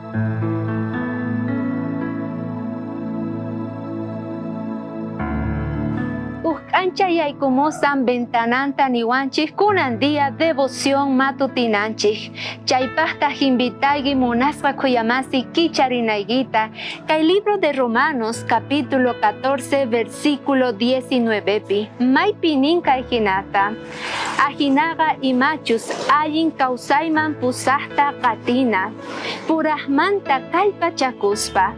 Uj k'ancha yaykumusan ventananta niwanchej kunan día devoción matutinanchej. Chaypajtaj invitayki munasqa khuyamasi kicharinaykita kay libro de Romanos capítulo 14 versículo 19pi. Maypi nin kay jinata, Ajinaqa imachus allin kawsayman pusajta qatina, purajmanta kallpachakuspa.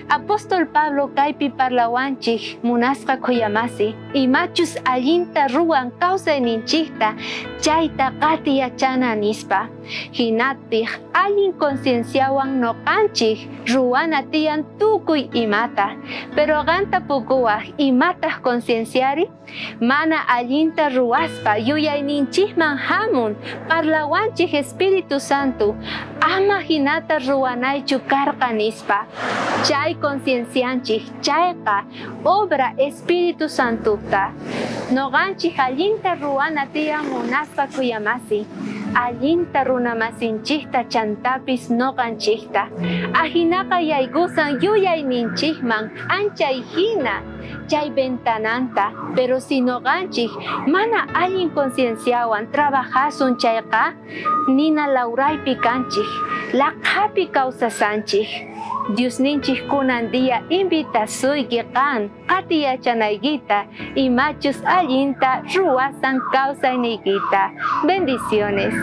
Apóstol Pablo kaypi parlawanchej munasqa khuyamasi, imachus allinta ruwan kawsayninchejta chayta qati yachana nispa. Jinapaj allin concienciawan noqanchej ruwana tiyan tukuy imata. Pero qan tapukuwaj, imataj concienciari? Mana allinta ruwaspa yuyayninchejman jamun, parlawanchej Espíritu Santo, ama jinata ruwanaychu karqa nispa. Chay conciencianchej chayqa obra Espíritu Santopta. Noqanchej allinta ruwana tiyan munaspa khuyamasi, allinta runamasinchejta chantapis noqanchejta. Ajinaqa yaykusan yuyayninchejman k'anchay jina chay ventananta, pero si noqanchej mana allin concienciawan trabajasun chayqa, nina lawraypi kanchej, laqhapi kawsasanchej. Diosninchej kunan día invitasuyki qan qatiyachanaykita imachus allinta ruwasan kawsayniykita. Bendiciones.